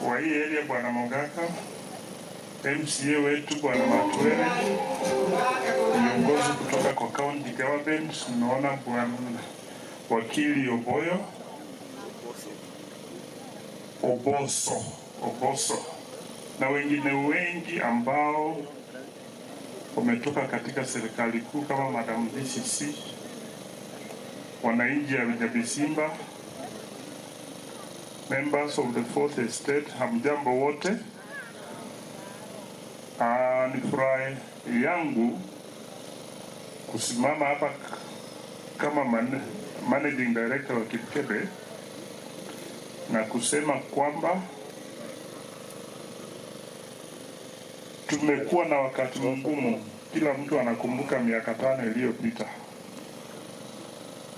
Wa hii area Bwana Mogaka, MCA wetu Bwana Matwele, viongozi kutoka kwa county government, nimeona Bwana Wakili Oboyo Oboso Oboso na wengine wengi ambao wametoka katika serikali kuu kama Madam DCC, wananchi ya Nyabisimba, members of the fourth estate, hamjambo wote. Ni furaha yangu kusimama hapa kama managing director wa Kipkebe na kusema kwamba tumekuwa na wakati mgumu. Kila mtu anakumbuka miaka 5 iliyopita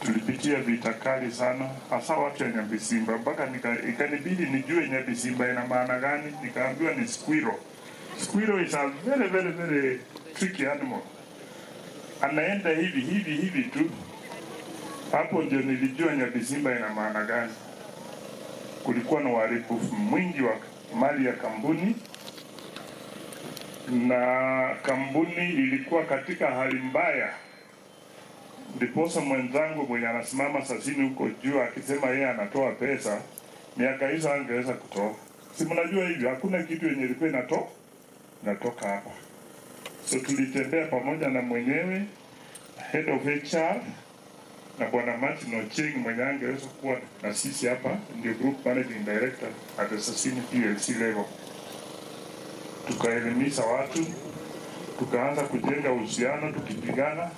tulipitia vita kali sana, hasa watu ya Nyabisimba, mpaka ikanibidi nijue Nyabisimba ina maana gani. Nikaambiwa ni squirrel. Squirrel is a very very very tricky animal, anaenda hivi hivi hivi tu. Hapo ndio nilijua Nyabisimba ina maana gani. Kulikuwa na uharibifu mwingi wa mali ya kampuni, na kampuni ilikuwa katika hali mbaya. Ndiposa mwenzangu mwenye anasimama sasini huko juu akisema yeye anatoa pesa, miaka hizo angeweza kutoa. Si mnajua hivyo, hakuna kitu yenye ilikuwa inatoka hapa. So tulitembea pamoja na mwenyewe head of HR na Bwana Martin Ochieng mwenye angeweza kuwa na sisi hapa, ndio group managing director at the Sasini PLC level. Tukaelimisha watu, tukaanza kujenga uhusiano, tukipigana.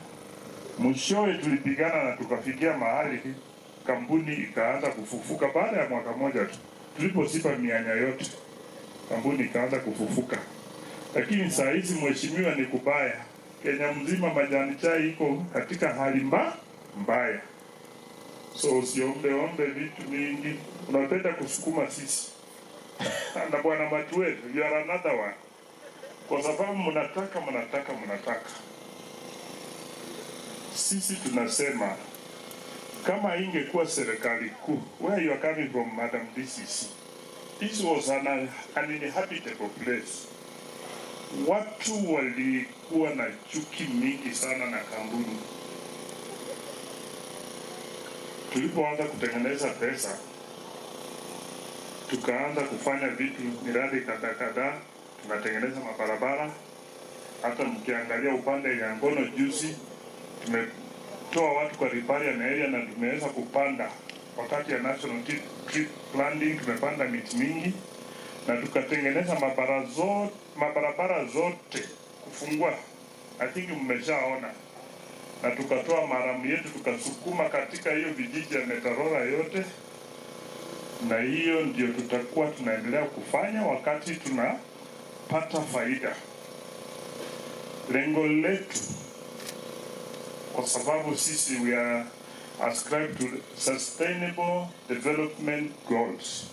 Mwishowe tulipigana na tukafikia mahali kampuni ikaanza kufufuka. Baada ya mwaka mmoja tu tuliposipa mianya yote, kampuni ikaanza kufufuka. Lakini saa hizi mheshimiwa, ni kubaya. Kenya mzima majani chai iko katika hali mbaya. So usiombe ombe vitu mingi, unapenda kusukuma sisi na Bwana Matuel, you are another one, kwa sababu mnataka mnataka mnataka. Sisi tunasema kama ingekuwa serikali kuu, where you are coming from, Madam DCC, this was an inhabitable place. Watu walikuwa na chuki mingi sana na kampuni. Tulipoanza kutengeneza pesa, tukaanza kufanya vitu miradi kadhaa kadhaa, tunatengeneza mabarabara. Hata mkiangalia upande ya Ngono juzi, tumetoa watu kwa riparian area na tumeweza kupanda wakati ya national tree planting, tumepanda miti mingi na tukatengeneza mabarabara zote kufungua. I think mmeshaona, na tukatoa murram yetu tukasukuma katika hiyo vijiji ya Metarora yote, na hiyo ndio tutakuwa tunaendelea kufanya wakati tunapata faida. Lengo letu, kwa sababu sisi we are ascribed to sustainable development goals,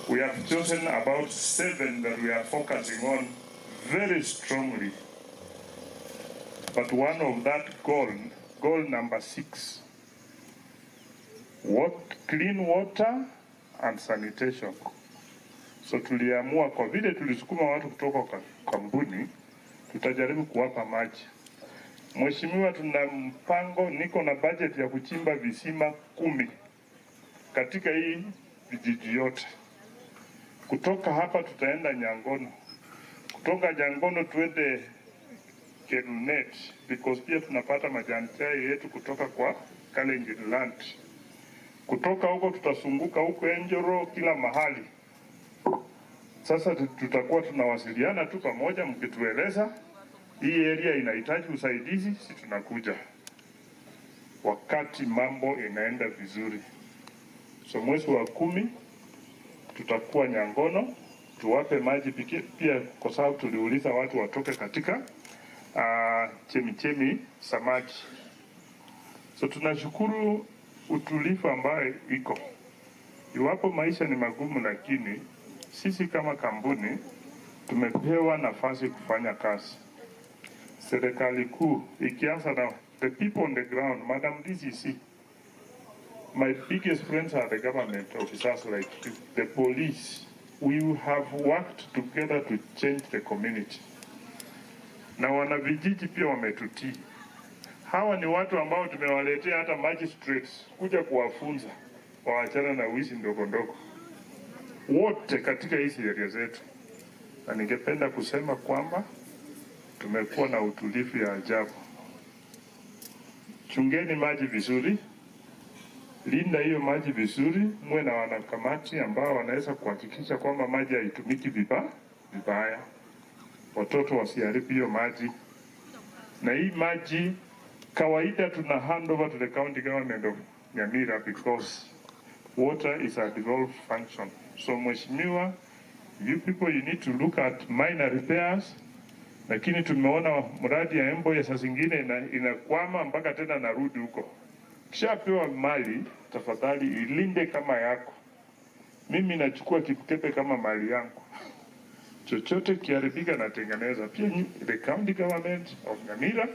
we have chosen about 7 that we are focusing on very strongly. But one of that goal, goal number 6, what clean water and sanitation. So tuliamua kwa vile tulisukuma watu kutoka kwa kampuni, tutajaribu kuwapa maji. Mheshimiwa, tuna mpango, niko na budget ya kuchimba visima 10 katika hii vijiji yote. Kutoka hapa tutaenda Nyangono, kutoka Nyangono tuende Kerunet, because pia tunapata majani chai yetu kutoka kwa Kalenjin land. Kutoka huko tutasunguka huko Enjoro, kila mahali. Sasa tutakuwa tunawasiliana tu pamoja, mkitueleza hii area inahitaji usaidizi, si tunakuja wakati mambo inaenda vizuri. So mwezi wa 10 tutakuwa Nyangono, tuwape maji pia, kwa sababu tuliuliza watu watoke katika chemichemi samaki. So tunashukuru utulivu ambayo iko. Iwapo maisha ni magumu, lakini sisi kama kampuni tumepewa nafasi kufanya kazi. Serikali kuu ikianza na the people on the ground, Madam DCC, My biggest friends are the government officers like you, the police. We have worked together to change the community. Na wanavijiji pia wametutii. Hawa ni watu ambao tumewaletea hata magistrates kuja kuwafunza waachana na wizi ndogo ndogo, wote katika hizi area zetu, na ningependa kusema kwamba tumekuwa na utulivu ya ajabu. Chungeni maji vizuri, linda hiyo maji vizuri, muwe na wanakamati ambao wanaweza kuhakikisha kwamba maji haitumiki vibaya, watoto wasiharibu hiyo maji. Na hii maji kawaida tuna hand over to the county government of Nyamira because water is a devolved function. So mheshimiwa, you people, you need to look at minor repairs, lakini tumeona mradi ya Emboya saa zingine inakwama mpaka tena narudi huko. Kishapewa mali, tafadhali ilinde kama yako. Mimi nachukua Kipkepe kama mali yangu, chochote kiharibika natengeneza. Pia the county government of Nyamira,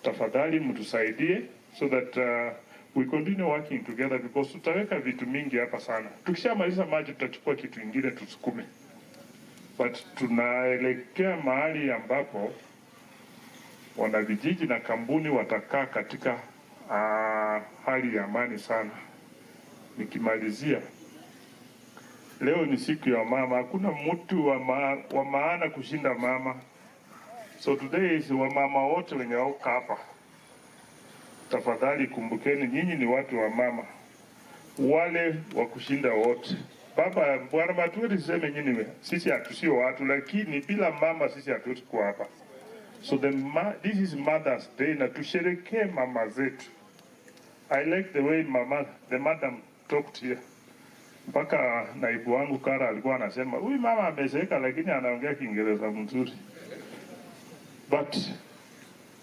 tafadhali mtusaidie so that we continue working together because tutaweka vitu mingi hapa sana. Tukishamaliza maji tutachukua kitu ingine tusukume, but tunaelekea mahali ambapo wanavijiji na kampuni watakaa katika hali ya amani sana. Nikimalizia, leo ni siku ya mama. Hakuna mtu wa maana kushinda mama. So today is wamama wote wenye wako hapa, tafadhali kumbukeni, nyinyi ni watu wa mama, wale wa kushinda wote. Baba Bwana Matueri, siseme nyinyi, sisi hatusio watu, lakini bila mama sisi hatuwezi kuwa hapa. So this is Mother's Day na tusherekee mama zetu. I like the way mama, the madam talked here. Mpaka naibu wangu Kara alikuwa anasema huyu mama amezeeka, lakini anaongea Kiingereza mzuri. But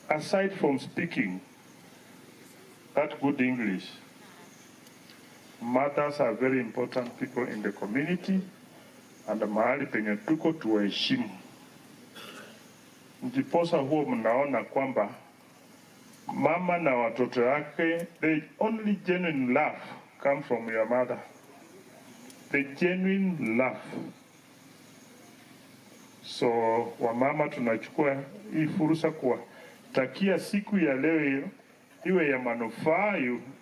aside from speaking that good English, mothers are very important people in the community, and mahali penye tuko tuwaheshimu. Ndiposa huo mnaona kwamba mama na watoto yake, the only genuine love come from your mother. The genuine love. So wamama, tunachukua hii fursa kuwatakia siku ya leo hiyo iwe ya manufaa,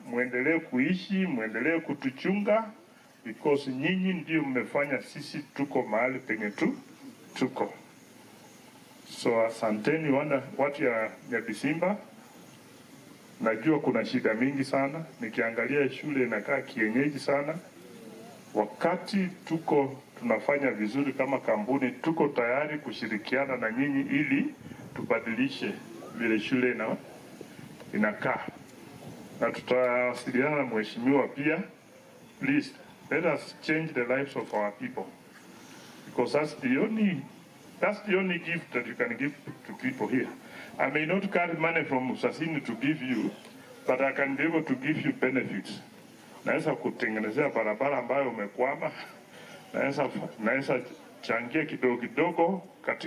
muendelee kuishi, muendelee kutuchunga because nyinyi ndio mmefanya sisi tuko mahali penye tuko. So asanteni wana watu ya Nyabisimba. Najua kuna shida mingi sana, nikiangalia shule inakaa kienyeji sana. Wakati tuko tunafanya vizuri kama kampuni, tuko tayari kushirikiana na nyinyi ili tubadilishe vile shule inakaa, na tutawasiliana na mheshimiwa pia. Please let us change the lives of our people because that's the only gift that you can give to people here. I may not carry money from Usasini to give you, but I can be able to give you benefits. Naweza kutengenezea barabara ambayo umekwama, naweza changia kidogo kidogo katika